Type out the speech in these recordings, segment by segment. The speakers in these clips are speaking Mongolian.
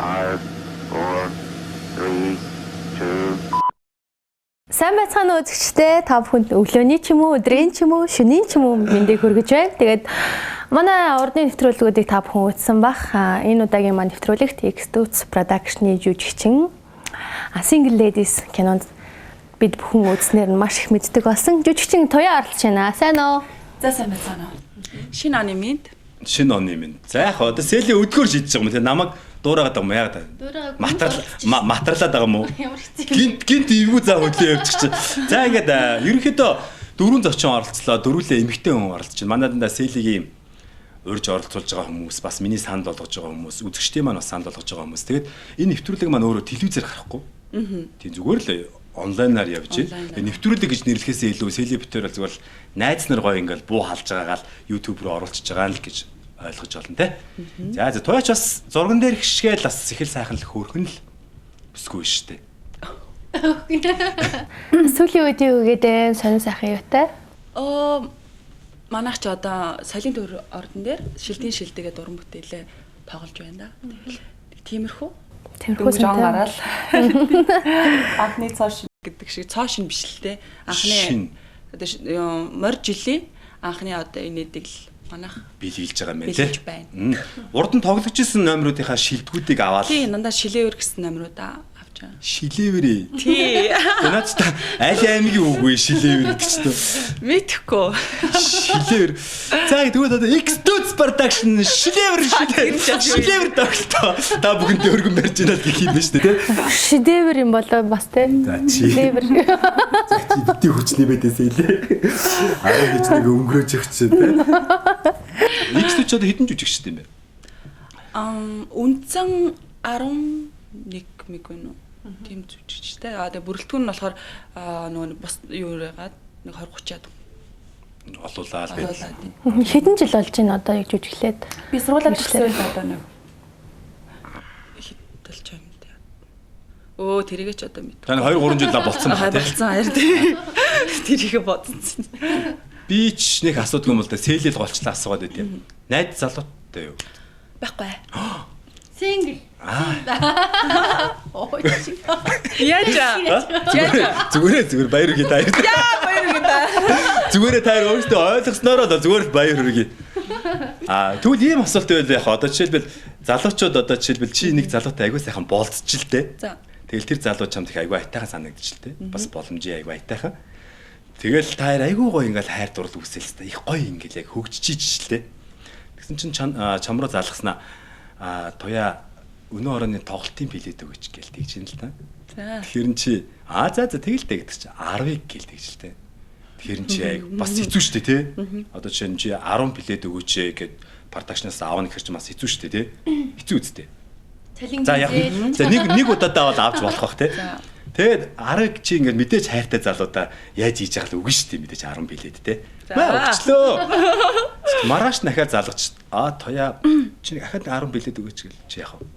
5, 4, 3, 2, Сайн байцгаана уу үзэгчдээ. Та бүхэнд өглөөний ч юм уу, өдрийн ч юм уу, шөнийн ч юм уу мэндийг хүргэж байна. Тэгээд манай урдны нэвтрүүлгүүдийг та бүхэн үзсэн бах. Энэ удаагийн маань нэвтрүүлэгт X-Dudes Production-ы жүжигчин Single Ladies кинонд бид бүхэн үзснээр нь маш их мэддэг болсон. Жүжигчин Туяа оролцож байна. Сайн уу? За, сайн байцгаана уу. Шинэ оны минь. Шинэ оны минь. За, яг одоо сэлий өдгөр шийдэж байгаа юм те, намайг дуурайгаад байгаа юм яагаад? Матрал матарлаад байгаа юм уу? Ямар хэцүү. Гинт гинт эвгүй заа хөдлөө явчих чи. За, ингээд ерөнхийдөө дөрвөн зочин оролцлоо. Дөрвөлээ эмэгтэй хүн оролцож байна. Манай дандаа сэлигийн урьж оролцуулж байгаа хүмүүс бас миний санал болгож байгаа хүмүүс, үзэгчдийн маань бас санал болгож байгаа хүмүүс. Тэгээд энэ нэвтрүүлэг маань өөрөө телевизээр гарахгүй. Тийм, зүгээр л онлайнаар явж байна. Тэгээд нэвтрүүлэг гэж нэрлэхээсээ илүү селебритээр бол зүгээр л найз нар гоё ингээл буу халж байгаагаа л YouTube руу оруулчихж байгаа л гэж ойлгож байна те. За за, Туяач бас зурган дээр хишгээл бас их л сайхан л хөөрхөн л бүсгүй шүү дээ. Сүүлийн үед юу гэдэг сонин сайхан юутай? Оо, манайх ч одоо солийн төр ордон дээр шилдийн шилдэгээ дуран бүтээлээ тоглож байна да. Тэгэл тиймэрхүү. Тиймэрхүү Дөнгөж он сонтой. гараал. Анхны цоо шин гэдэг шиг цоо шин биш л те. Шин. Анхны одоо морь жилийн анхны одоо инээдэг л манайх биелүүлж байгаа юм байна те. биелүүлж байна. Урд нь тоглож исэн номеруудынхаа шилдгүүдийг аваад Тий, дандаа шилээвэр гэсэн номеруудаа авч байгаа. Шилээвэрээ. Тий. Наач та аль аймгийн үг вэ шилээвэр гэдэг чинь? Мэдхгүй. Шилээвэр. За, тэгвэл одоо X2 Production шилээвэр шилээвэр шилээвэр тоглолтоо та бүхэндээ өргөн барьж байна л гэх юм байна шүү дээ, тэ? Шидэвэр юм болоо бас те. За, чи. Шидэвэр. За, чи битгий хүчний байдээс илээ. Арай гэж нэг өнгөрөөж өгч чи, тэ? X2 ч одоо хэдэн жүжигчтэй юм бэ? Үндсэн 11 мэг вэ үү? Тийм жүжигчтэй. Аа, тэгээ бүрэлдэхүүн нь болохоор нөгөө нэг бус юу яагаад нэг 20 30-аад Олуулаа л байл. олуулаад. Хэдэн жил болж байна одоо яг жүжиглээд? Би сургуулаа Мэргэжлээ. төгсөөл одоо нэг хэд болж байгаа юм бэ? Өө, тэрийгэ ч одоо мэд. Таны 2 3 жил болцсон Аа, байна, тэ? болцсон хайр тий. Тэрийгэ бодсон. Би ч нэг асуудаг юм бол да, сэлэл голчлаа асуугаад байт юм. Найз залуутай юу? Байхгүй. Single. Аа. Ой. Яаж аа? Зүгээр зүгээр зүгээр баяр хүргэе та. Яа, баяр хүргэе. Зүгээрээ та өөртөө ойлгоснороо л зүгээр л баяр хүргэе. Аа, тэгвэл ийм асуулт байвал яг одоо жишээлбэл залуучууд, одоо жишээлбэл чи нэг залуутай айгүй сайхан болцож л дээ. За. Тэгэл тэр залуу чамд их айгүй айтайхан санагдчих л дээ. Бас боломжийн айгүй айтайхан. Тэгэл та хоёр айгүй гоё ингээл хайр дурлал үүсэл л та их гоё ингээл яг хөгжиж л дээ. Тэгсэн чинь чам руу залгаснаа Туяа, өнөө орооны тоглолтын билет өгөөч гээл тэгж юм л та. За. Тэгэхээр н чи аа за за тэгэл дээ гэдэг чи 10-ыг гээл тэгж л дээ. Тэгэхээр н чи айг бас хэцүү шттэ тий. Одоо жишээ нь чи 10 билет өгөөч гэд продакшнаас аавна гэхэр чи бас хэцүү шттэ тий. Хэцүү үсттэй. За, яг за нэг нэг удаадаа бол авч болох бах тий. За. Тэгээд 10-ыг чи ингээд мэдээж хайртай залуудаа яаж хийж байгаа л өгнө шттэ мэдээж 10 билет тий. За. Маа, өгчлөө. Маргааш дахиад залгач аа Туяа, чи нэг ахад 10 билет өгөөч гэл чи яах вэ?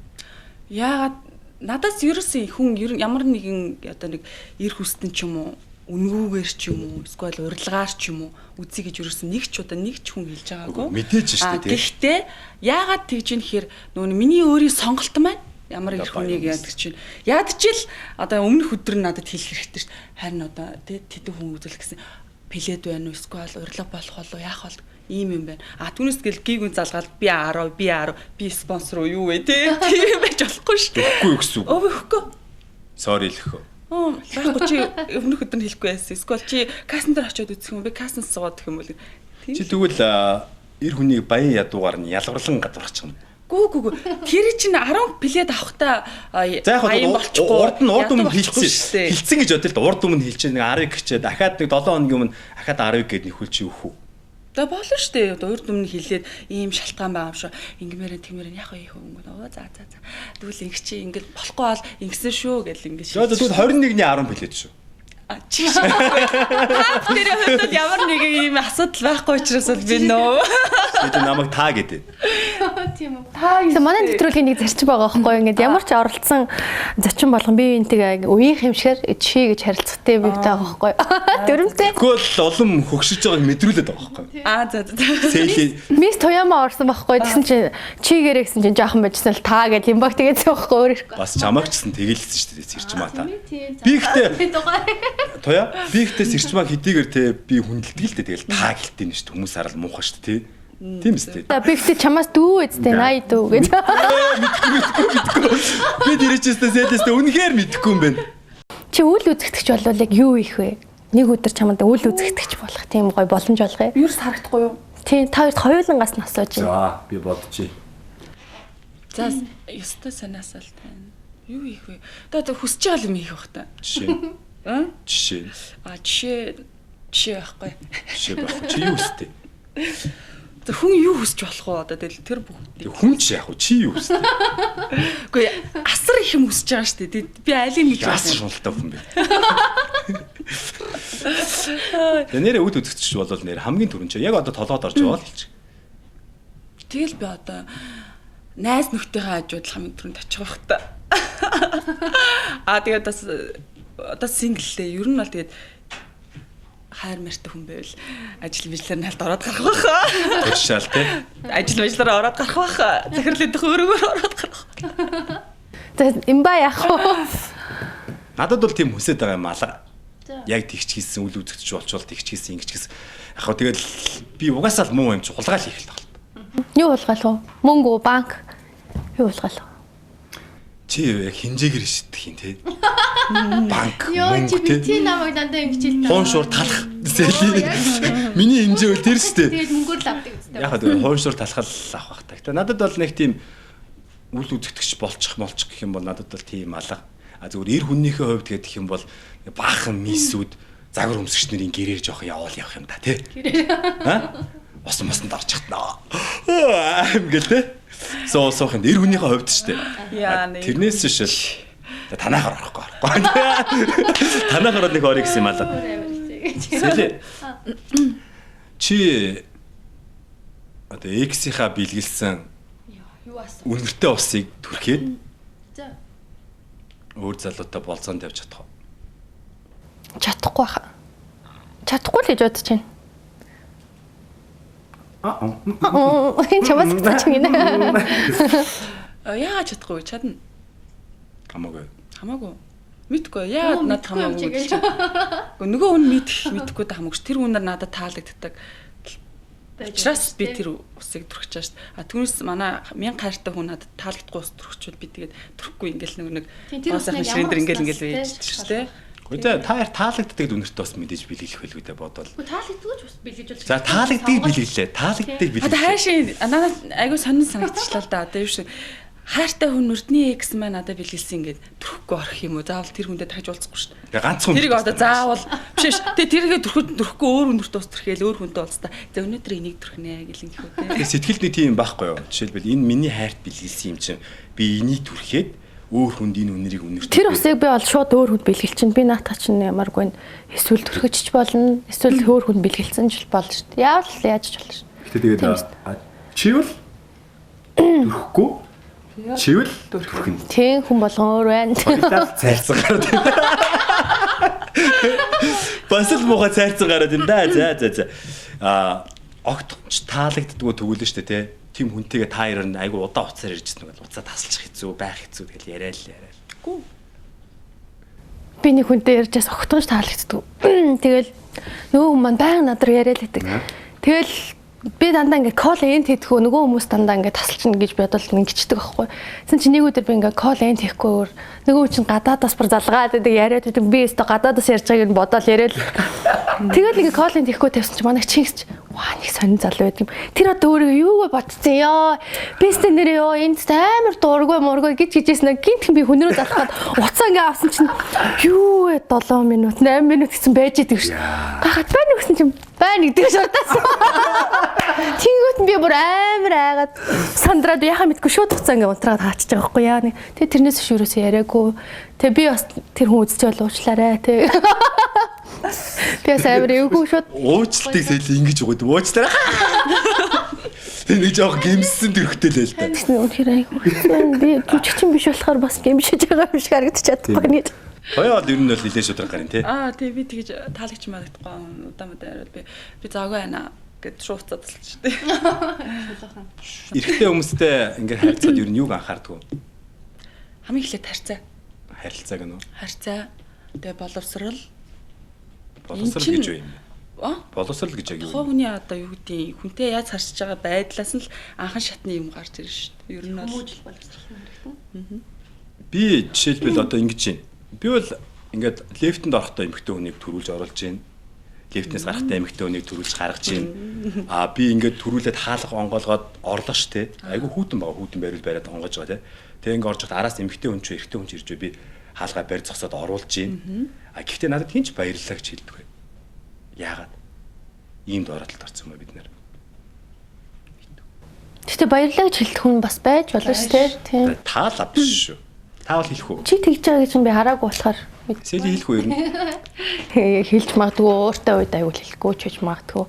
Яагаад надаас ерөөсөн хүн ер нь ямар нэгэн одоо нэг эр хүстэн ч юм уу, үнгүүгээр ч юм уу, эсвэл урилгаар ч юм уу үзье гэж ерөөсөн нэг ч удаа нэг ч хүн хэлж байгаагүй. Үгүй, мэдээж шүү дээ, тий. Гэхдээ яагаад тэгж юм гэхээр нөгөө нэг миний өөрийн сонголт маань ямар Одоо эр хүнийг баян яадаг чинь ядчил одоо өмнөх өдөр нь надад хэлэх хэрэгтэй шүү дээ. Харин одоо тий тэдэн хүн үзэл гэсэн плед байна уу, эсвэл урилга болох болов, яах бол ийм юм байна. А түүнээс гэл гийгүн залгаал би 10, би 10, би спонсор уу юу вэ тий тийм байж болохгүй шүү дээ. Өгөхгүй юу гэсэн үг. Өө, өгөхгүй. Sorry хэлэхөө. Оо, байхгүй, чи өмнөх өдөр нь хэлэхгүй байсан. Эсвэл чи кассан дээр очиод үзэх юм бэ? Кассанд суугаад гэх юм бол тийм. Чи тэгвэл эр хүнийг баян ядуугаар нь ялгарлан гадуурхах юм. Гүү гүү гүү. Тэр чинь 10 плед авахтаа За, яг баян хаа болчихгүй. урд нь урд өмнө ядуу болчихгүй хэлсэн. шүү дээ. Хэлсэн гэж бодъё л да. Урд өмнө хэлчихээ нэг 10-ыг гэчээ дахиад нэг 7 хоногийн өмнө дахиад 10-ыг гээд нөхөл чи өгөх үү? За, болно шүү дээ. Одоо урд өмнө хэлээд ийм шалтгаан байгаа юм шүү. Ингэмээр тэгмээр яг ийм хөнгөн. Оо, за за за. Тэгвэл ингэ чи ингэ болохгүй бол ингэсэн шүү гэл ингэ За за, тэгвэл 21-ний 10 плед шүү. А, чи шүү. Та тэр хувьд бол ямар нэгэн ийм асуудал байхгүй учраас бол би нөө. Тэгээд намайг та гэдэг. Тийм үү. Та манай нэвтрүүлгийн нэг зарчим байгаа байхгүй юу? Ингээд ямар ч оролцсон зочин болгон бие биентэйгээ үеийнх юм шигээр чи гэж харилцахтай бивтэй байгаа байхгүй юу? Дөрөвтэй. Тэгвэл улам хөгшөж байгааг мэдрүүлээд байгаа байхгүй юу? Аа за за. Сэлий Мисс Тояма орсон байхгүй юу? Тэгсэн чинь чигээрээ гэсэн чинь жоохон байжсан л та гэж имбак тэгээдсэн байхгүй өөр ирэхгүй. Бас чамаагчсан тэгэлсэн шүү дээ Сэрчмаа та. Би ихтэй Туяа би ихтэй Сэрчмаа хэдийгээр те би хүндэлдэг л дээ тэгэл та гэлтэй нь шүү дээ хүмүүс харал муухай шүү дээ те. Тийм үстэй. Би ихтэй чамаас дүү эцтэй 80 дүү гэж. Мэдгүй. Би дэрчээсээ сэлээсээ үнэхээр мэдэхгүй юм байна. Чи үл үзэгдэгч болвол яг юу хийх вэ? Нэг өдөр чамд үл үзэгдэгч болох тийм гоё боломж олгоё. Юу ч харагдахгүй юу? Тийм та хоёрт хоёулангаас нь асууж байна. За би бодчих. За ёстой санаасаа л тань. Юу хийх вэ? Одоо хүсэж байгаа юм хийх бах та. Жишээ. Аа? Жишээ. А жишээ жишээ байхгүй. Жишээ байхгүй. Чи юу хүсдэг? За хүн юу хүсэж болох вэ одоо тэгэл тэр бүх. Хүн ч яг чи юу хүсдэг? Үгүй асар их юм хүсэж байгаа шүү дээ. Би алийг гэж асар шуналтай хүн бэ. Тэгээ нэрээ үд үзэгч болвол нэр хамгийн түрүүн чи яг одоо толгойд орж байгаа л хэлчих. Тэгэл би одоо найз нөхдөйхөө хажууд л хамгийн түрүүнд очих байх та. Аа тэгээд бас одоо синглээ. Ер нь бол тэгээд хайр мартай хүн байвал ажил мэжлэр нальд ороод гарах байх. Туршаал тий. Ажил мэжлэр ороод гарах байх. Захирал идэх өөрөөр ороод гарах. За имба яах вэ? Надад бол тийм хүсэж байгаа юм алга. Яг тэгч хийсэн үл үзэгдэж болчвол тэгч хийсэн ингэж хийсэн. Яг хөө тэгэл би угаасаа л муу юм чи хулгаал хийх л байна. Юу хулгаал вэ? Мөнгө үү, банк? Юу хулгаал вэ? Чи яг хинжээгээр шидэх юм те. Банк мөнгө те. Чи намайг дандаа ингэж хэлдэг. Хууншуур талах. Миний хэмжээ бол тэр шүү дээ. Тэгээд мөнгөөр л авдаг үстэй. Яг хөө хууншуур талах л авах бах та. Гэтэ надад бол нэг тийм үл үзэгдэгч болчих молчих гэх юм бол надад бол тийм алга. А зүгээр эр хүннийхээ хувьд гэх юм бол баахан мисүүд загвар өмсөгч нарын гэрээр жоох яваал явах юм да тий. Аа? Усан мусанд орж чаднаа. Ингээл тий. Суу суух юм эр хүнийхээ хувьд шүү дээ. Тэрнээс биш л танаагаар орохгүй орохгүй. Танаагаар нэг орё гэсэн юм аа. Сэлээ. Чи одоо X-ийнхаа бэлгэлсэн үнэртэй усыг түрхээд За. Өөр залуутай болцоонд явж чадах уу? Чадахгүй хаа. Чадахгүй л гэж бодож байна. Аа. Чамаас гэж гинэ. Яагаад чадахгүй чадна? Хамаагүй. Хамаагүй. Мэдгүй. Яагаад надад хамаагүй гэж. Гэхдээ нөгөө хүн мэдэх мэдхгүй та хамаагүй. Тэр хүнээр надад таалагддаг. Учираас би тэр усыг түрхэж байгаа шүү дээ. А түүнээс манай мянга хайртай хүн надад таалагдахгүй ус түрхчихвэл би тэгээд түрхгүй ингээл нэг нэг ширэн дээр ингээл ингээл байж шүү дээ. Гэхдээ та яар таалагддаг үнэрт бас мэдээж бэлгэлэх байлгүй дээ бодвол. Таалагддаг ч бас бэлгэлж болж. За таалагдгийг бэлгэлээ. Таалагдгийг бэлгэлээ. Одоо хайшин надад айгүй сонин санагдчихлаа л да. Одоо юу шиг хайртай хүн нүрдний экс маань надад бэлгэлсэн ингээд түрхэхгүй орох юм уу? Заавал тэр хүндээ дахиж уулзахгүй шүү дээ. Ганц хүн. Тэрийг одоо заавал биш биш. Тэгээ тэргээ түрхэхгүй өөр хүндээ ус түрхээл өөр хүнтэй уулзтаа. За өнөөдөр энийг түрхнэ гэл ингэх үү те. Тэгээ сэтгэлд нэг тийм байхгүй юу? Жишээлбэл энэ миний хайрт бэлгэлсэн юм чинь би энийг түрхээд өөр хүнд энэ үнэрийг үнэрт. Тэр усыг би бол шууд өөр хүнд бэлгэлчин. Би наатах чинь ямаргүй эсвэл түрхэж болно. Эсвэл өөр хүнд бэлгэлсэн ч болно шүү дээ. Яавал яаж ч болно шүү. Гэтэ тэгээд чи бол түрхэхгүй чивэл түрхэн. Тийм хүн болгон өөр байна. Цайрсан гараад юм. Бас л муухай цайрсан гараад юм да. За за за. Аа огтхонч таалагддггүй тэгвэл шүү дээ тий. Тим хүнтэйгээ та хоёроор нь айгу удаан уцаар ярьжсэн бол уцаа тасалчих хэцүү, байх хэцүү тэгэл яриа л яриа. Гүү. Би нэг хүнтэй ярьжээс огтхонч таалагддггүй. Тэгэл нөгөө хүн маань байнга над руу яриа л байдаг. Тэгэл би дандаа ингээ call end хийдгүү нөгөө хүмүүс дандаа ингээ тасалчихна гэж бодвол ингэчдэг байхгүй. Тэгсэн чинь нэг өдөр би ингээ call end хийхгүй өөр нөгөө чинь гадаадаас бүр залгаад байдаг яриад байдаг. Би өстө гадаадаас ярьж байгааг нь бодоол яриад. Тэгэл ингээ call end хийхгүй тавьсан чинь манай чингис ваа нэг сонин залуу байдаг юм. Тэр одоо өөрөө юугаа бодсон ёо. Би өстө нэрээ ёо энд амар дургүй мургүй гэж гэжсэн гинтхэн би хүн рүү залхаад уцаа ингээ авсан чинь юу вэ 7 минут 8 минут гэсэн байж идэг шүү. Гахаад байна гэсэн чинь байна гэдэг шурдаас. Тэнгүүт нь би бүр амар айгаад сандраад яхаа мэдгүй шууд хуцаа ингээ унтраад хаачиж байгаа байхгүй яа нэг. Тэгээ тэрнээс биш юурээсээ яриаггүй. Тэгээ би бас тэр хүн үзчихвэл уучлаарай тэг. Би бас амар эвгүй шууд уучлалтыг сэл ингэж өгöd уучлаарай. Тэг нэг жоох гимссэн төрхтэй л л та. Тэгсэн үнэхээр айгүй хэцүү байна. Би жүжигчин биш болохоор бас гимшиж байгаа юм шиг харагдчих чадахгүй нэг. Хоёо бол ер нь бол нилээ шудраг гарын тий. Аа тий би тэгж таалагч магадгүй удаа мудаа яриад би заагүй байна гэд шууд цадалж штэ. Эрэгтэй хүмүүстэй ингээд харьцаад ер нь юуг анхаардаг вэ? Хамгийн эхлээд харьцаа. Харилцаа гэнэ үү? Харьцаа. Тэгээ боловсрал. Боловсрал гэж юу юм бэ? Аа? Боловсрал гэж яг юу? Тухайн хүний одоо юу гэдгийг хүнтэй яаж харьцаж байгаа байдлаас нь л анхан шатны юм гарч ирнэ шүү дээ. Ер нь бол Хүмүүжил боловсрал хэрэгтэй. Би жишээлбэл одоо ингэж юм. Би бол ингээд лефтэнд орохдоо эмэгтэй хүнийг төрүүлж оруулж байна. Лефтнээс гарахдаа эмэгтэй хүнийг төрүүлж гаргаж байна. Аа би ингээд төрүүлээд хаалга онгоолгоод орлоо ш тэ. Айгу хүүтэн байгаа. Хүүтэн бариул бариад онгоож байгаа тэ. Тэг ингээд орж байхад араас эмэгтэй хүн ч эрэгтэй хүн ч ирж бай. Би хаалга барь зогсоод оруулж байна. А гэхдээ надад хинч баярлалаа гэж хэлдэг. Яагаад? Ийм доотлолд орсон юм ба бид нэр. Гэтэ баярлалаа гэж хэлдэг хүн бас байж болно шүү дээ. Тийм. Таалаа биш шүү. Та бол хэлэх үү? Чи тэгж байгаа гэж би хараагүй болохоор Сэли хэлэх үү ер нь? хэлж магадгүй ууртай үед аюул хэлэхгүй ч гэж магадгүй.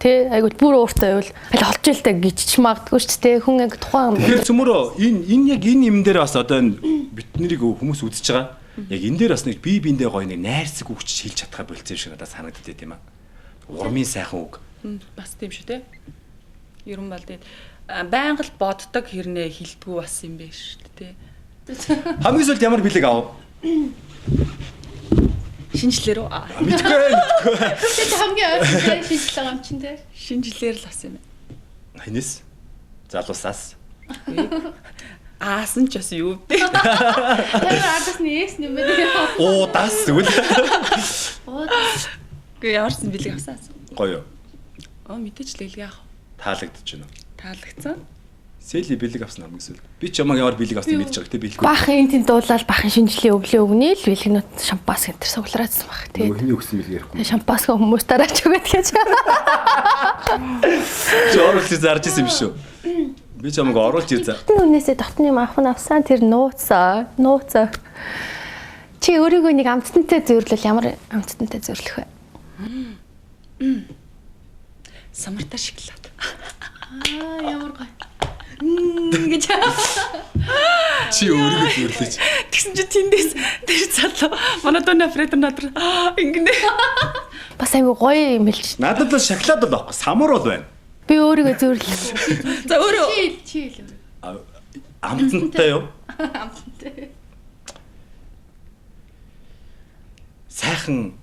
Тэ аюул бүр ууртай байвал аль холж илтэй гэж ч магадгүй шүү дээ. Хүн яг тухайн Тэгэхээр цөмөрөө энэ энэ яг энэ юм дээр бас одоо энэ бид нарыг хүмүүс үзэж байгаа. Яг энэ дээр бас нэг бие биендээ гоё нэг найрсаг үг ч хэлж чадхаа болцсон юм шиг надад санагддээ тийм аа. Урмын сайхан үг. Бас тийм шүү те. Ер нь бол тийм байнга л боддог хэрнээ хилдэггүй бас юм биш шүү дээ. Хамгийн сүүлд ямар бэлэг ав? Шинжлэр үү? Аа, Мэдгүй мэдгүй. Тэр хамгийн ойрхон шинжлэх байгаа юм чинь те. Шинжлэр л бас юм. Хинээс? Залуусаас. Аасан ч бас юу вэ? Тэр ардаас нь эс нэмээд. Уудаас тэгвэл Үгүй ямар ч бэлэг авсан. гоё. Оо мэдээч л бэлэг авах. Таалагдчих байна уу? Таалагдсан. Сэли бэлэг авсан хамгийн сүүлд. Би ч ямаг ямар бэлэг авсныг мэдж байгаа. Гэтэ бэлгүй. Баахан энэ тэнд дуулаад баахан шинжлэлийн өвлийн өгнө л бэлгнүүд шампанс энэ төр суглараадсан баг. Нөгөө Тэгээд хиний өгсөн бэлэг ярихгүй. шампанска хүмүүс дараач өгöd гэж. Чи оруулж зарж исэн юм шүү. Би ч ямаг оруулж ирсэн. Дотны үнээсээ дотны юм авах нь авсан тэр нууцаа, нууцаа. Чи өөрийгөө нэг амттантай зүйрлэл ямар амттантай зүйрлэх вэ? Самартай шоколад. Аа ямар гоё. Гэж. Чи өөрийгөө зүйрлэж. Тэгсэн чи тэндээс тэр залуу манай дууны оператор надраа ингэнэ. Бас айгүй гоё юм хэлж. Надад л шоколад бол байхгүй. Самур бол байна. Би өөрийгөө зүйрлэх. За өөрөө Чи хэл. Амтантай юу? Амтантай. Сайхан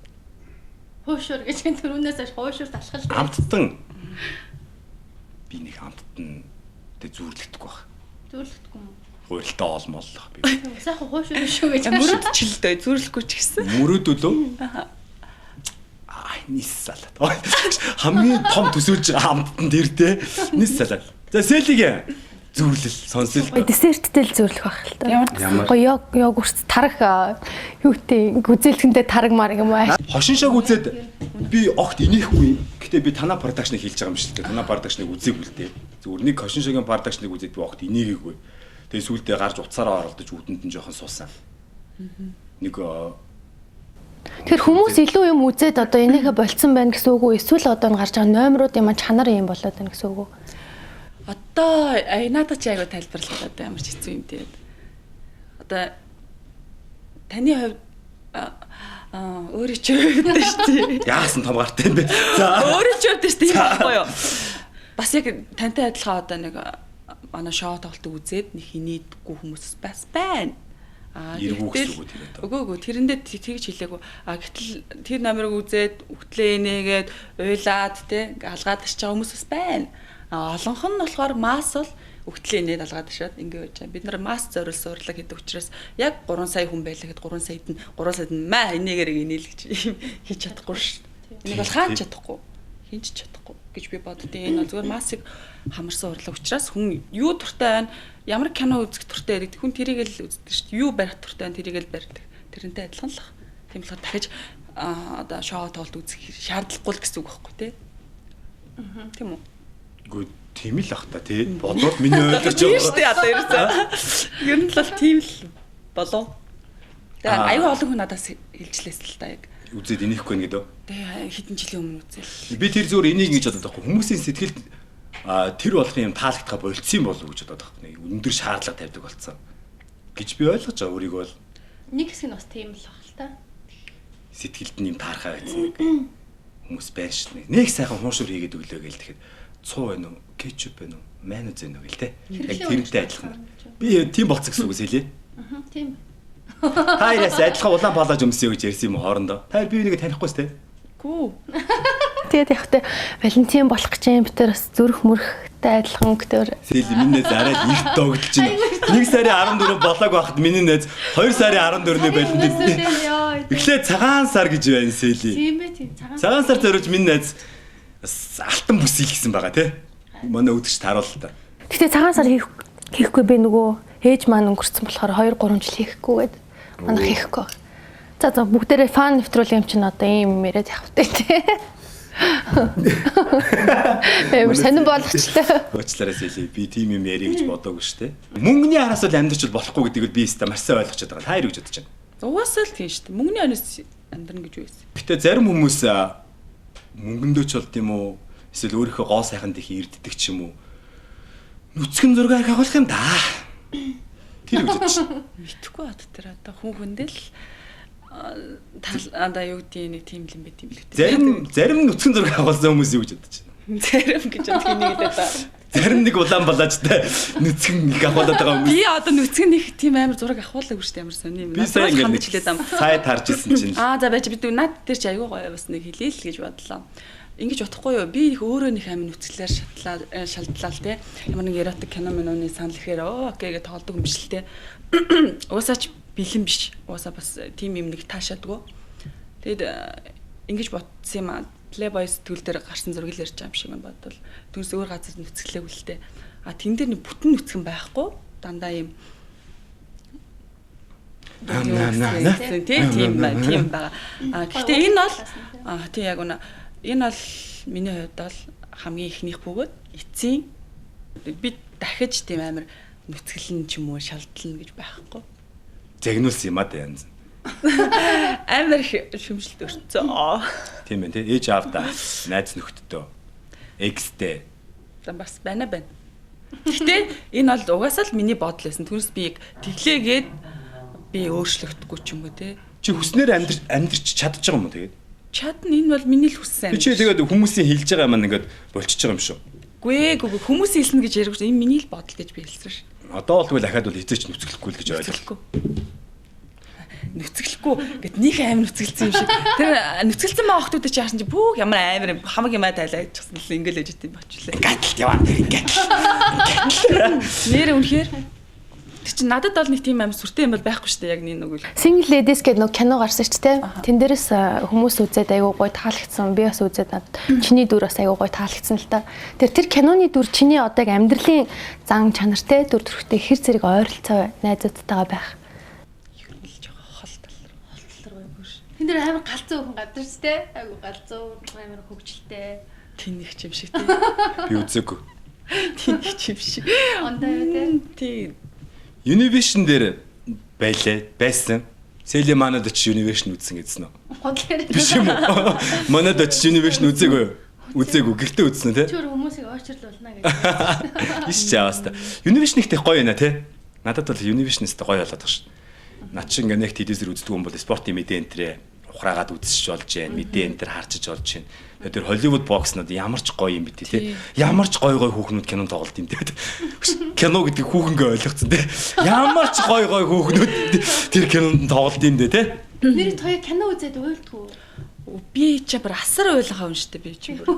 Хуушур гэж түрүүнээс хойш хуушур талхал. амттан. Би нэг амттан тэ зүүрлэхдэггүй байх. Зүйрлэхгүй юм. Гурилтаа олмоллох би. Сайхан хуушур шүү гэж. мөрөдчлээ зүйрлэхгүй ч гэсэн. Мөрөөдөлөө. Аа нис салат. Хамгийн том төсөөлж байгаа амттан тэр те. Нис салат. За сэлиг зүүрлэл сонсол. Гоё десерттэй л зүйрлэх байх л та. Ямар Гоё йогурт тарах юу гэдэг гүзээлхэндээ тараг марг юм уу? Хошин шог үзээд би огт инехгүй. Гэтэ би танаа продакшныг хэлж байгаа юм шиг л дээ. Танаа продакшныг үзээгүй л дээ. Зүгээр нэг хошин шогийн продакшныг үзээд би огт инээгээгүй. Тэгээ сүүлдээ гарч утсаараа оролдож үдэнд нь жоохон суусан. Нэг Тэгэхээр хүмүүс илүү юм үзээд одоо энийхээ болцсон байна гэсэн үг үү? Эсвэл одоо энэ гарч байгаа номеруудын маань чанар юм болоод байна гэсэн үг үү? Одоо ай надад чи айгу тайлбарлах одоо ямар ч хэцүү юм дээ. Одоо таны хувьд өөрөө чи хувьд шүү дээ. яасан том гартай юм бэ? За Өөрөө чи хувьд шүү дээ юм байхгүй юу? Бас яг тантай адилхан одоо нэг манай шоу тоглолтыг үзээд нэг хинээдгүй хүмүүс бас байна. Аа Эргүү гэтэл- гэсэн үг үү тэр одоо? Үгүй үгүй тэрэндээ тэгж хэлээгүй. А гэтэл тэр номерыг үзээд үхтлээ инээгээд уйлаад те ингээ алгаад ачиж байгаа хүмүүс бас байна. А олонх нь болохоор масс бол үхтлээ инээд алгаад ашаад ингээ байж байгаа. Бид нар масс зориулсан урлаг гэдэг учраас яг 3 сая хүн байлаа гэхэд 3 саяд нь 3 саяд нь маа инээгээр инээл гэж юм хийж чадахгүй шүү. Энийг бол хаан чадахгүй. Хинч чадахгүй гэж би боддیں۔ Энэ бол зүгээр массыг хамарсан урлаг учраас хүн юу дуртай байна, ямар кино үзэх дуртай байдаг хүн тэрийг л үздэг шүү дээ. Юу барих дуртай байна, тэрийг л барьдаг. Тэрнтэй адилхан л ах. Тийм болохоор дахиж одоо шоу тоглолт үзэх шаардлагагүй л гэсэн үг байхгүй тий. Тийм үү? Үгүй тийм л ах та тий. Бодвол миний ойлгож Тийм шүү байгаа. дээ одоо ерөөсөө. Ер нь л бол тийм л болов. Тэгээ аюу олон хүн надаас хэлжлээс л та яг. Үзээд инехгүй нэ гэдэг. Тэгээ хэдэн жилийн өмнө үзэл. Би тэр зүгээр энийг ингэж бодод байхгүй. Хүмүүсийн сэтгэлд тэр болгон юм таалагдах болцсон болов уу гэж бодоод байгаа юм. Өндөр шаардлага тавьдаг болсон гэж би ойлгож байгаа өөрийгөө бол. Нэг хэсэг нь бас тийм л баг л та. Сэтгэлд нь юм таархаа байсан нэг хүмүүс байна шүү дээ. Нэг сайхан хуушур хийгээд өглөө гээл тэгэхэд цуу байна уу, кетчуп байна уу, майонез байна уу гээл те. Яг тэрнтэй адилхан. Би тийм болцсон гэсэн үг сэлээ. Аа тийм. Та хоёроос адилхан улаан палаж өмсөе гэж ярьсан юм хоорондоо. Та хоёр би нэгэ танихгүй сте. Гүү. Тэгээд яг тэ Валентин болох гэж юм битэр бас зүрх мөрхтэй адилхан өнгөтөр. Сэл миний найз арай л эрт догдолж байна. 1 сарын 14 болоог байхад миний найз 2 сарын 14-ний Валентин. Эхлээд цагаан сар гэж байна Сэлий. Тийм ээ тийм цагаан. Цагаан сар зориулж миний найз бас алтан бүс хийлгэсэн байгаа тий. Манай үдгч таруулал та. Гэтэ цагаан сар хийхгүй би нөгөө ээж маань өнгөрцөн болохоор 2 3 жил хийхгүй гээд манайх хийхгүй. За за бүгдээрээ фан нэвтрүүлэг юм чинь одоо ийм юм яриад явах тэ тий. Амар сонирн болгочлаа. Уучлаарай Сэлий. Би тийм юм ярих гэж бодоогүй шүү дээ. Мөнгөний араас бол амьдрч болохгүй гэдгийг би өстой маш сайн ойлгож байгаа. Та хоёр гэж бодож байна. Угаасаа л тийм шүү дээ. Мөнгөний араас амьдрна гэж юу байсан. Гэтэ зарим хүмүүс мөнгөндөө ч болд юм уу? Эсвэл өөрийнхөө гоо сайханд их ирддэг ч юм уу? Нүцгэн зураг их агуулах юм да. Тэр гэж бодож байна. Мэдхгүй бат тэр одоо хүн хүндэл тал одоо юу гэдгийг нэг тийм л юм байт юм л үү. Зарим нүцгэн зураг агуулсан хүмүүс юу гэж бодож байна. Зарим гэж бодох нэг л одоо. Зарим нэг улаан балаажтай нүцгэн их агуулад байгаа хүмүүс. Би одоо нүцгэн их тийм амар зураг ахуулаагүй шүү дээ амар сони юм. Би сайн ингээд сайд харж исэн чинь. Аа за байж би над дээр чи айгүй гоё бас нэг хэлээл л гэж бодлоо. Ингэж бодохгүй юу? Би их өөрөө нэг амин нүцгэлээр шалдлаа л те. Ямар нэг эротик кино миноны санал ихээр оо окей гэж тоолдог юм биш л те. Уусаа ч бэлэн биш. Уусаа бас тийм юм нэг таашаадгүй. Тэгэд ингэж бодсон юм аа. Playboy сэтгүүл дээр гарсан зураг л ярьж байгаа юм шиг байна бодвол. Түүнээс өөр газар нүцгэлээгүй л те. А тэн дээр нэг бүтэн нүцгэн байхгүй. Дандаа юм тийм тийм байгаа. А гэхдээ энэ бол тийм яг үнэ. Энэ бол миний хувьд бол хамгийн ихнийх бөгөөд эцсийн би дахиж тийм амар нүцгэлэн ч юм уу шалдлана гэж байхгүй. Загнуулсан юм а да янз. Амар их шүмжлэлт өртсөн. Тийм ээ тий. Ээж аавда найз нөхдөдөө экстэй. За бас байна байна. Гэхдээ энэ бол угаасаа л миний бодол байсан. Түүнээс би тэглээгээд би өөрчлөгдөхгүй ч юм уу тий. Чи хүснээр амьдрч чадж байгаа юм уу тэгээд? Чадна, энэ бол миний л хүссэн. Чи тэгээд хүмүүсийн хэлж байгаа юм ингээд болчихж байгаа юм шүү. Үгүй хүмүүс хэлнэ гэж яриагч энэ миний л бодол гэж би хэлсэн ш. Одоо бол тэгвэл ахаад бол хизээч нүцгэлэхгүй л гэж ойлголоо. Нүцгэлэхгүй гэд нэг аим нүцгэлсэн юм шиг. Тэр нүцгэлсэн маа охтууд чи яасан чи бүх ямар амар юм хамаг юмаа тайлаа гэжсэн л ингээл ээж идэм бочлээ. Ингээд яваа тэр ингээд. Нэр үнэхээр тэр чинь надад бол нэг тийм аим сүртэй юм бол байхгүй шүү дээ яг нэг нэг үл. Single Ladies гэдэг нэг кино гарсан шүү дээ. Тэн дээрээс хүмүүс үзээд айгүй гоё таалагдсан. Би бас үзээд надад чиний дүр бас айгүй гоё таалагдсан л та. Тэр киноны дүр чиний одоо яг амьдралын зан чанартай дүр төрхтэй хэр зэрэг ойролцоо найзуудтайгаа байх. Ер нь л жоохон хол тал руу. Хол тал руу айгүй ш. Тэн дээр амар галзуу хүн гадар шүү дээ. Айгүй галзуу амар хөгжилтэй. Тэнийх юм шиг тий. Би үзээгүй. Тэнийх юм шиг. Ондоо юу тий. Тий. Univision дээр байлээ байсан. Сэлий манад очиж Univision үзсэн гэсэн үү? Бодлоор. Биш юм уу? Манад очиж Univision үзээгүй юу? Үзээгүй. Гэртээ үзсэн үү те? Чүр хүмүүсийг ойчрлуулна гэж. Иш чаавас та. Univision ихтэй гоё байна те. Надад бол Univision-с гоё болоод байгаа шин. Над шиг ингээ нэг телевизээр үздэг хүн бол спортын мэдээ энтрээ ухраагаад үзсэж болж байна. Мэдээ энтер харчиж болж байна. Тэгээд тэр Hollywood box-нууд ямар ч гоё юм бэ те. Ямар ч гоё гоё хүүхнүүд кино тоглолт юм те. Кино гэдэг хүүхэнгээ ойлгоцсон те. Ямар ч гоё гоё хүүхнүүд тэр кинонд тоглолт юм дээ те. Нэр тоё кино үзээд уйлдгүй. Би чи бүр асар уйлахаа юм штэ би чи бүр.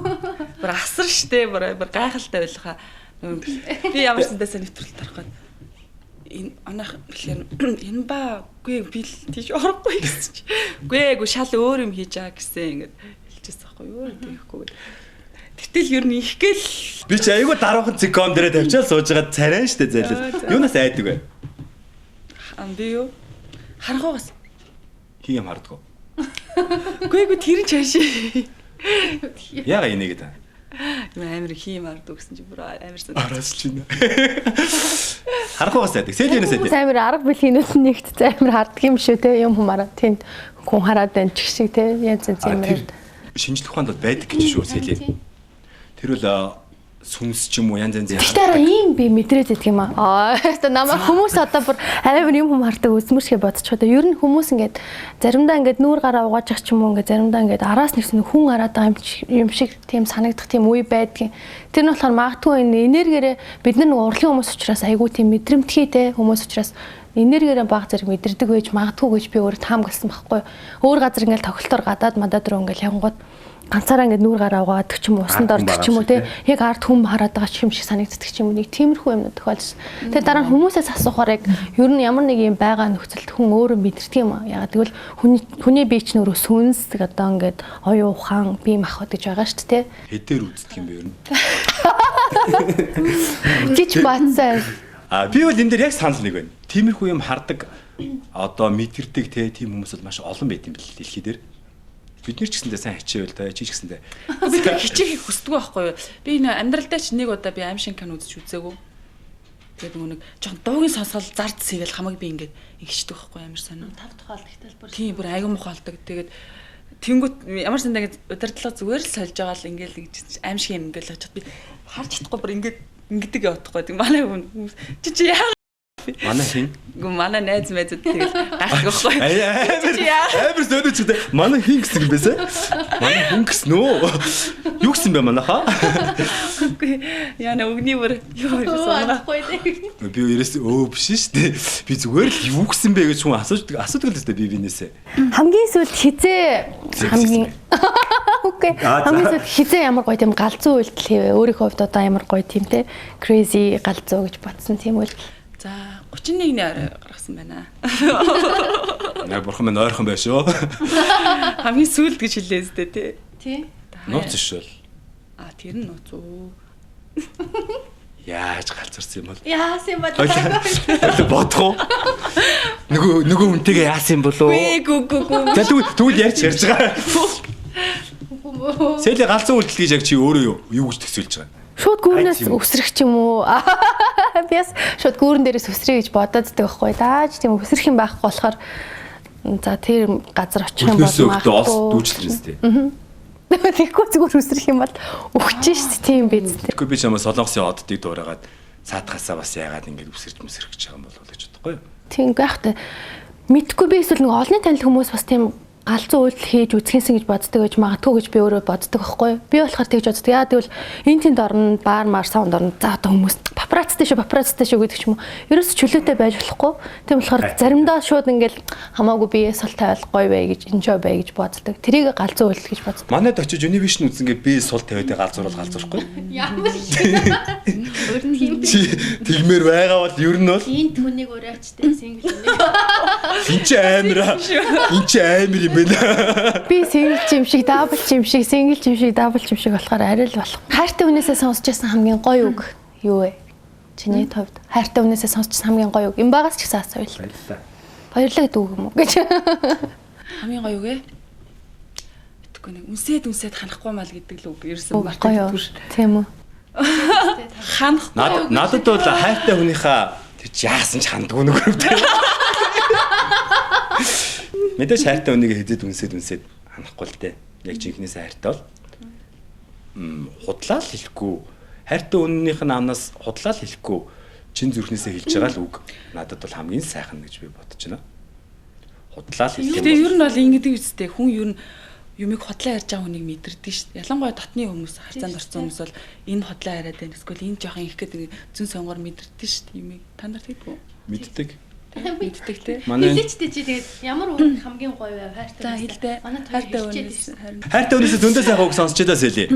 Бүр асар штэ бүр гайхалтай уйлахаа. Би ямар ч зэнтэйсээ нэвтрүүлэлт орох гээд. Энэ анах тэгэхээр энэ ба үгүй би л тийш орохгүй гэсэн чи. Үгүй эгүй шал өөр юм хийж байгаа гэсэн ингээд хэлчихсэн байхгүй юу тийхгүй гэд. Гэтэл ер нь их гээл би чи айгүй даруухан циком дээрээ тавьчаал сууж байгаа царай штэ зайлал. Юунаас айдаг вэ? Би юу? Харанхуйгаас. Хий юм хардгуу. Үгүй эгүй тэр нь чаашээ. Яга инээгээд та. Амар хий юм хардгуу гэсэн чи бүр амар сан. Араас чи нэ. Харанхуйгаас айдаг. Сэл юунаас айдаг? Амар арга бэлгийнүүд нэгт амар харддаг юм шүү те юм хумаараа тэнд хүн хараад байна ч шиг те янз янз юм яриад. Шинжлэх ухаанд бол байдаг гэж шүү сэлээ. Тэр бол Сүнс ч юм уу янз янзын. Гэхдээ арай ийм би мэдрээд идэх юм аа. Аа намайг хүмүүс одоо бүр амар юм хүм хардаг үзмэршгэ бодчихоо. Ер нь хүмүүс ингээд заримдаа ингээд нүүр гараа угааж ах ч юм уу ингээд заримдаа ингээд араас нэгсэн хүн хараад байгаа юм шиг тийм санагдах тийм үе байдгийн. Тэр нь болохоор магадгүй энэ энергиэрээ бид нар нэг урлагийн хүмүүс учраас айгүй тийм мэдрэмтгий те хүмүүс учраас энергиэрээ баг зэрэг мэдэрдэг байж магадгүй гэж би өөрөө таамагласан байхгүй. Өөр газар ингээд тохиолдоор гадаад мадад руу ингээд явангууд ганцаараа ингээд нүүр гараа угаадаг ч юм уу усанд ордог ч юм уу те яг ард хүм хараад байгаа ч юм шиг санагддаг ч юм уу нэг тиймэрхүү юмнууд тохиолдсон. Тэгээ дараа нь хүмүүсээс асуухаар яг ер нь ямар нэг юм байгаа нөхцөлд хүн өөрөө мэдэрдэг юм аа. Ягаад гэвэл хүний бие чинь өөрөө сүнс одоо ингээд оюун ухаан бие махбод гэж байгаа шүү дээ. Хэдээр үздэг юм бэ ер нь? Гэж батсан. А би бол энэ дээр яг санал нэг байна. Тиймэрхүү юм хардаг одоо мэдэрдэг те тийм хүмүүс бол маш олон байт юм бэл дэлхий дээр. Бид нар ч гэсэндээ сайн хичээвэл та чи ч гэсэндээ. Би тэр хичээхийг хүсдэг байхгүй юу? Би энэ амьдралдаа ч нэг удаа би аим шиг кино үзэж үзээгүй. Тэгээд нөгөө нэг жоохон дуугийн сонсгол зард сэгэл хамаг би ингээд ингэчдэг байхгүй ямар сонио. Тав тухаалдаг тал бүр. Тийм бүр айгу мухаалдаг. Тэгээд тэнгүүт ямар сандаа ингээд удирдлага зүгээр л сольж байгаа л ингээд ингэж аим шиг юм ингээд л очоод би харж чадахгүй бүр ингээд ингэдэг явахгүй. Тэг манай хүмүүс чи яа Манай хин? Гүн манай найз майзууд тэгэл гайхдаг байхгүй. Амар зөөдөж үү. Манай хин гэсэн юм бэсэ? Манай хүн гэсэн үү? Юу гэсэн бэ манайхаа? Үгүй яна өгний бүр юу гэж санахгүй. Би ерөөс өө биш шүү дээ. Би зүгээр л юу гэсэн бэ гэж хүн асуудаг л дээ би бинээсээ. Хамгийн сүүлд хизээ хамгийн Окей. Хамгийн сүүлд хизээ ямар гоё тийм галзуу үйлдэл хийвэ. Өөрийнхөө хувьд одоо ямар гоё тийм те crazy галзуу гэж бодсон тийм үйлдэл. За 31-ний орой гаргасан байна. Наа бурхан минь ойрхон байш шүү. Хамгийн сүүлд гэж хэллээ зү тэ. Тий. Нууц шүү л. А тэр нь нууц уу. Яаж галзуурсан юм бол? Яасан юм бол? Бодох уу? Нөгөө хүнтэйгээ яасан юм болов уу? Гү гү гү. За тэгвэл ярьж байгаа. Сэли галзуу үйлдэл гэж яг чи өөрөө юу гэж төсөөлж байгаа юм? Шууд гүүрнээс өсрөх ч юм уу? Би бас шууд гүүрэн дээрээс өсрөе гэж бодоод байдаг байхгүй. Дааж тийм өсрөх юм байхгүй болохоор за тэр газар очих юм бол магадгүй. Ос дүүжлэрэн сте. Тэгэхгүй зүгээр өсрөх юм бол өгч шít тийм биз дээ. Тэгэхгүй би чамаа Солонгосын оддыг дуурайгаад цаатахаасаа бас яагаад ингэж өсөрч мөсрөх гэж байгаа юм болов уу гэж бодохгүй юу? Тийм гайхтай. Мэдхгүй би эсвэл нэг олонний танил хүмүүс бас тийм галзуу үйлдэл хийж үзхэнсэн гэж боддог гэж магадгүй гэж би өөрөө боддог байхгүй юу? Би болохоор тэгж боддог. Яа тэгвэл энэ тэнд орно, баар маар саунд орно. За одоо хүмүүс папарацтай шүү, папарацтай шүү гэдэг ч юм уу. Ерөөс чөлөөтэй байж болохгүй. Тийм болохоор заримдаа шууд ингээл хамаагүй би сул тавиал гоё бай гэж, enjoy бай гэж боддог. Тэрийг галзуу үйлдэл гэж боддог. Манайд очиж Univision үзэнгээ би сул тавиад галзуурал галзуурахгүй. Ямар өөр тийм. Чи тэгмээр байгаа бол ер нь бол энэ түүнийг уриачтай single нэг. Энд чи амар. Энд чи амар юм байна. Би single юм шиг, double юм шиг, single юм шиг, double юм шиг болохоор арай л болох. Хайртай хүнээсээ сонсч байсан хамгийн гоё үг юу вэ? Чиний хувьд хайртай хүнээсээ сонсч байсан хамгийн гоё үг. Энэ багаас ч гэсэн асууя. Баярлалаа. Баярлалаа гэдэг үг юм уу гэж. Хамгийн гоё үг ээ. Мэдгүй нэг үнсээд ханахгүй мал гэдэг л үг ерөөсөн мартагдгүй. Тийм үү? Ханахгүй. Надад бол хайртай хүнийхээ тэр чи яасан ч хандгүй нөгөө. Мэдээж хайртай хүнийг хэзээд үнсээд ханахгүй л дээ. Яг жинхнээсээ хайртай бол худлаа л хэлэхгүй. Хайртай хүнийх нь амнаас худлаа л хэлэхгүй. Чин зүрхнээсээ хэлж байгаа л үг надад бол хамгийн сайхан гэж би бодож байна. Худлаа л хэлэх юм. Тэгээ ер нь бол ингэдэг үстэй. Хүн ер нь юмыг худлаа ярьж байгаа хүнийг мэдэрдэг шүү дээ. Ялангуяа дотны хүмүүс, харьцаанд орсон хүмүүс бол энэ худлаа яриад байна. Эсвэл энэ жоохон их гэдэг зүүн сонгоор мэдэрдэг шүү дээ. Юмыг та нар тэгдэг үү? Мэддэг. Мэддэг те. Хэлээч тэ чи тэгээд ямар үг хамгийн гоё вэ? Хайртай. Хэлдэ. Манай хайртай хүнээс. Хайртай хүнээс зөндөө сайхан үг сонсч байлаа сэлээ.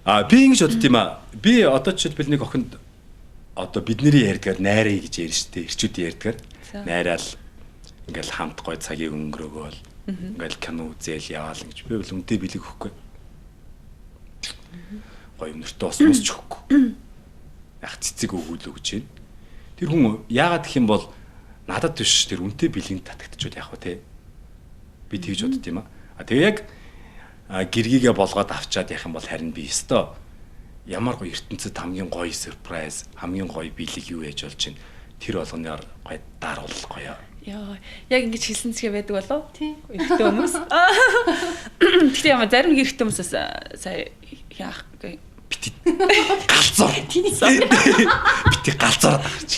А би ингэж бодд юм аа. Би одоо жишээлбэл нэг охинд одоо бидний ярьдгаар найраа гэж ярьж штэ. Ирчүүдийн ярьдгаар найраал ингээл хамт гоё цагийг өнгөрөөгөөл ингээл кино үзээл яваал гэж би бол үнтэй бэлэг өгөхгүй. Гоё юм нэртэй ус мөсч өгөхгүй. Яг цэцэг өгөөл өгч байна. Тэр хүн яагаад гэх юм бол надад биш тэр үнтэй бэлгийн татагдчихвал яах вэ те? Би тэгж бодд юм аа. А тэгээ яг гэргийгээ болгоод авчаад явах юм бол харин би өстөө ямар гоё ертөнцид хамгийн гоё сюрприз, хамгийн гоё бэлэг юу яаж болж чинь тэр болгоноор гоё даруул гоё. Яа, яг ингэж хэлсэн цэгээ байдаг болов? Тийм. Эрэгтэй хүмүүс. Гэхдээ ямар зарим нэг эрэгтэй хүмүүсээс сая яах битгий Бити галзуур. Бити галзуураад байгаа чи.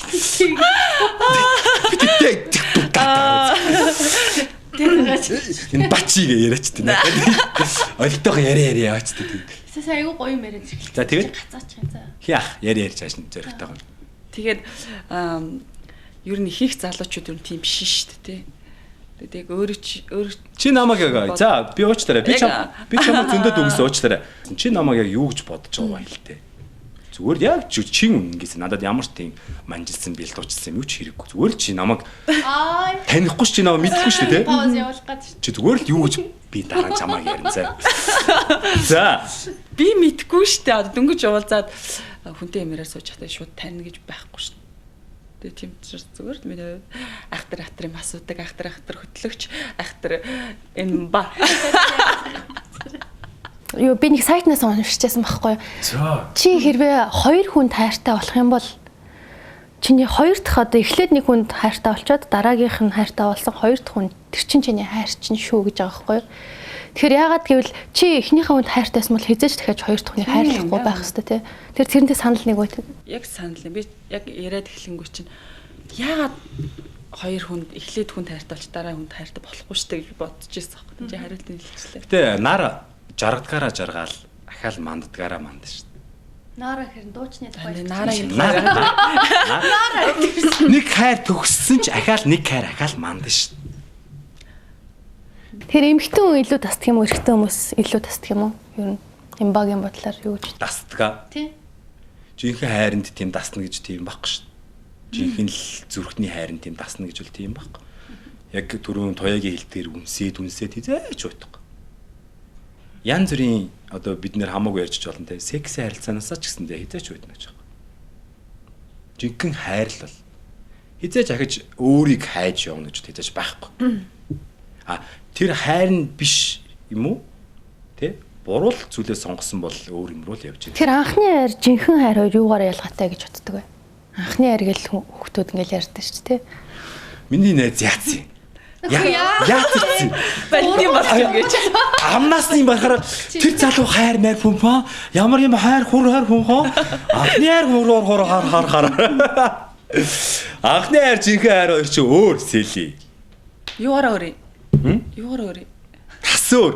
Бити Энэ бачигээ яриач тийм. Олигтойгоо яриа яриа яваач тийм. Тэсээс айгүй гоё юм яриад ирэх. За тэгээд гацаач юм за. Хи ах яриа ярьж ааш зөрөгтэйгоо. Тэгээд ер нь их залуучууд ер нь тийм биш шүү дээ тий. Тэгээд яг өөрөө өөр чи намайг яг за би уучлаарай. Би чам би чамд зөндөд үгс уучлаарай. Чи намайг яг юу гэж бодож байгаа вэ хэлтэй. Зүгээр яг чин үнэнээс надад ямар ч тийм манжилсан бэлдуучлсан юм юу ч хэрэггүй. Зүгээр л чи намайг танихгүй чи намайг мэдэхгүй шүү дээ. Пауз явуулах гээд шүү. Чи зүгээр л юу гэж би дараа нь чамайг ярина заа. За. Би мэдэхгүй шүү дээ. Одоо дөнгөж уулзаад хүнтэй юмараа сууж хатаа шууд тань гэж байхгүй шүү. Тэгээ тийм учраас зүгээр л миний хувьд ахтар ахтар юм асуудаг, ахтар ахтар хөтлөгч, ахтар энэ ба. Юу би нэг сайтнаас уншижсэн байхгүй юу? За. Чи хэрвээ хоёр хүнд хайртай болох юм бол чиний хоёр дахь одоо эхлээд нэг хүнд хайртай болчоод дараагийнх нь хайртай болсон хоёр дахь хүн тэр чинь чиний хайр чинь шүү гэж байгаа байхгүй юу? Тэгэхээр яагаад гэвэл чи эхнийхээ хүнд хайртайсан бол хэзээ ч дахиад хоёр дахь хүнийг хайрлахгүй байх хэвээр тий. Тэр тэрнтэй санал нэг үү? Яг санал юм. Би яг яриад эхлэнгүү чинь яагаад хоёр хүнд эхлээд хүнд хайртай болж дараа хүнд хайртай болохгүй шүү дээ гэж бодож ирсэн байхгүй. Чи хариултыг хэлчихлээ. Гэтэ нар жаргадгаараа жаргаал ахаал манддгаараа манд шүү дээ. Нара хэрэн дуучны тухай. Нара юм. Нара. Нэг хайр төгссөн ч ахаал нэг хайр ахаал манд шүү дээ. Тэр эмэгтэй хүн илүү тасдаг юм уу, эрэгтэй хүмүүс илүү тасдаг юм уу? Ер нь эмбагийн бодлоор юу гэж тасдаг. Тий. Жинхэнэ хайранд тийм дасна гэж тийм байхгүй шүү дээ. Жинхэнэ л зүрхний хайранд тийм дасна гэж бол тийм байхгүй. Яг түрүүн туяагийн хэл дээр үнсээд үнсээд хизээч утга. Ян зүрийн одоо бид нэр хамаагүй ярьж болно те. Секс харилцаанаасаа ч гэсэндээ хизээч уйдна гэж байна. Жинхэнэ хайр л бол хизээч ахиж өөрийг хайж явна гэж хизээч байхгүй. А тэр хайр нь биш юм уу? Тэ? Буруу л зүйлээ сонгосон бол өөр юм руу л явж байна. Тэр анхны хайр, жинхэнэ хайр хоёр юугаар ялгаатай гэж боддог вэ? Анхны хайр гэл хүүхдүүд ингээл ярьдаг шүү дээ, тэ? Миний найз яатсан юм. Яатсан. Бэлтийн болсон гэж. Амнаас нь барахаар тэр залуу хайр мэр хүмпа ямар юм хайр хур хайр хүмхо анхны хайр хур хур хар хар хар. Анхны хайр жинхэнэ хайр хоёр чи өөр сэлий. Юугаараа өөр? Юугаараа өөр? Тас өөр.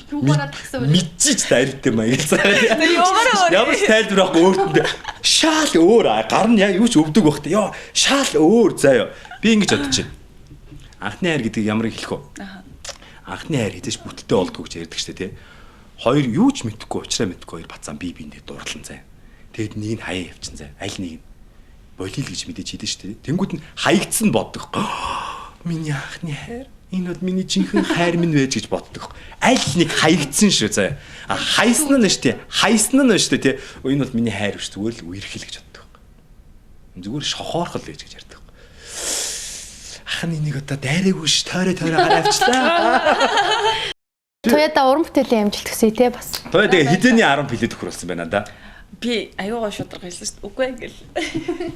Юугаараа тас өөр. Мэдчихэж та ариутай маяг. Юугаараа өөр. Ямар ч тайлбар байхгүй өөртөндөө шаал өөр гар нь яг юу ч өвдөг байх та. Йоо шаал өөр заяа. Би ингэж бодож байна. Анхны хайр гэдгийг ямар хэлэх вэ? Анхны хайр хэзээ ч бүтэлтэй болдгоо гэж ярьдаг штэ тий. Хоёр юу ч мэдэхгүй уучраа мэдэхгүй хоёр бацаан бие биендээ дурлан заяа. Тэгэд нэг нь хаяа явчин заяа. Аль нэг нь болийл гэж мэдээж хийдэж штэ. Тэнгүүд нь хаягдсан боддог. Миний анхны хайр энэ бол миний жинхэнэ хайр минь байж гэж боддог. Аль нэг хаягдсан шүү заяа. А хайсан нь штэ. Хайсан нь штэ тий. Энэ бол миний хайр биш зүгээр л үерхэл гэж боддог. Зүгээр шохоорхол гэж гэж ярьдаг. Ах нь энийг одоо дайраагүй ш тойроо тойроо гараа авчлаа. Туяада уран бүтээлийн амжилт хүсье те бас. Туяа тэгээ хизээний 10 плей төхөр болсон байна да. Би аюугаа шударга хэлсэн шүү дээ. Үгүй гэл.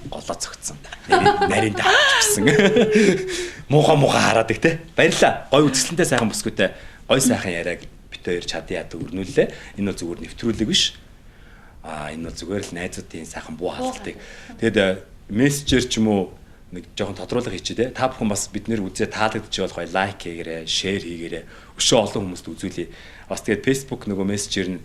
Голоо цогцсон. Нарийн давчихсан. Муухай муухай хараадаг те. Баярлаа. Гой үзэсгэлэнтэй сайхан бүсгүйтэй гой сайхан яриаг бит хоёр чадын яд өрнүүллээ. Энэ бол зүгээр нэвтрүүлэг биш. Аа энэ бол зүгээр л найзуудын сайхан буу халалтыг. Тэгэд мессежээр ч юм уу нэг жоохон тодруулга хийчихье те. Та бүхэн бас бид нэр үзээ таалагдчих болох бай лайк хийгээрэй, шеэр хийгээрэй. Өшөө олон хүмүүст үзүүлье. Бас тэгээд Facebook нөгөө мессежээр нь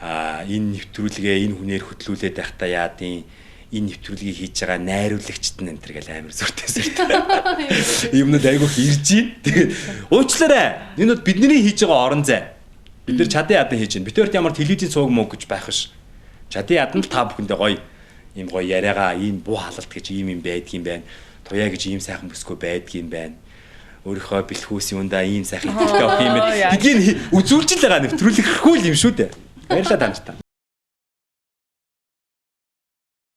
энэ нэвтрүүлгээ энэ хүнээр хөтлүүлээд байхдаа яадын энэ нэвтрүүлгийг хийж байгаа найруулагчд нь энэ төр гэл амар сүртэй сүртэй. Юмнууд айгүйх ирж байна. Тэгээд уучлаарай. Энэ бол бидний хийж байгаа орон зай. Бид нар чадын ядан хийж байна. Бид хоёрт ямар телевизийн цуг муу гэж байх биш. Чадын ядан л та бүхэндээ гоё ийм гоё яриагаа, ийм буу халалт гэж ийм юм байдгийм байна. Туяа гэж ийм сайхан бүсгүй байдгийм байна. Өөрийнхөө бэлхүүс юундаа ийм сайхан ихтэй охин юм байна. Гэдгийг үзүүлж л байгаа нэвтрүүлэхгүй л юм шүү дээ. Баярлалаа та нарт.